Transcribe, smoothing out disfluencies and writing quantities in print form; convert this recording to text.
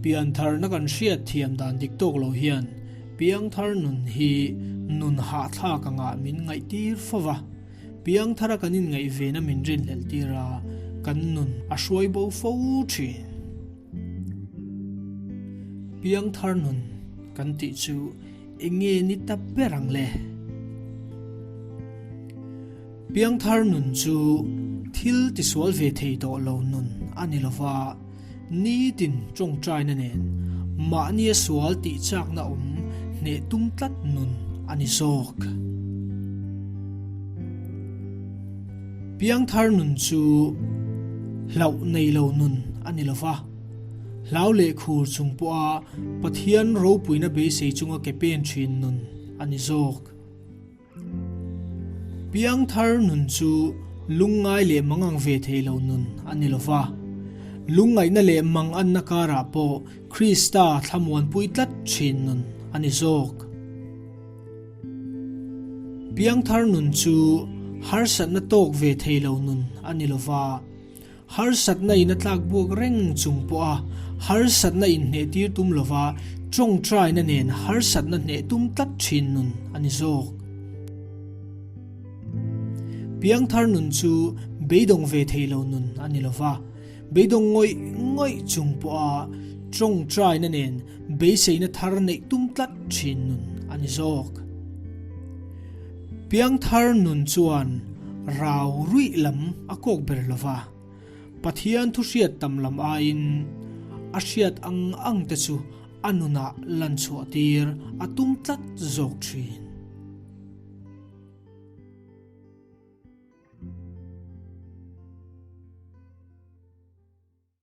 Piantharna kan hriat thiam dan dik tawk lo hian piangthar nun hi nun hahthlak angah min ngaihtir fo va. Piangthara kan inngaihvena min rinhlelh tir a, kan nun a hruai bo fo thin. Piangthar nun kan tih chu eng nge ni ta ber ang le? Piangthar nun chu thil tisual ve thei tawh lo nun a ni lo va, nitin tawngtaina nen mahnia sual tih chakna awm hneh tum tlat nun a ni zawk. Piangthar nun chu hlauh nei lo nun a ni lo va, hlau leh khur chung pawha Pathian ropuina beisei chunga ke pen thin nun a ni zawk. Piangthar nun chu lungngai leh mangang ve thei lo nun a ni lo va. Lungngaihna leh manganna karah pawh Krista thlamuanpui tlat thin nun a ni zawk. Piangthar nun chu harsatna tawk ve thei lo nun a ni lo va. Harsatna in a tlak buak reng chung pawha harsatna inhnehtir tum lova tawngtaina nen harsatna hneh tum tlat thin nun a ni zawk. Piangthar nun chu beidawng ve thei lo nun a ni lova, beidawng ngawih ngawih chung pawha tawngtaina nen beiseina thar neih tum tlat thin nun a ni zawk. Piangthar nun chuan rau ruih lam a kawk ber lo va, Pathian thu hriat tam lam aiin a hriat ang ang te chu a nunah lan chhuah tir a tum tlat zawk thin.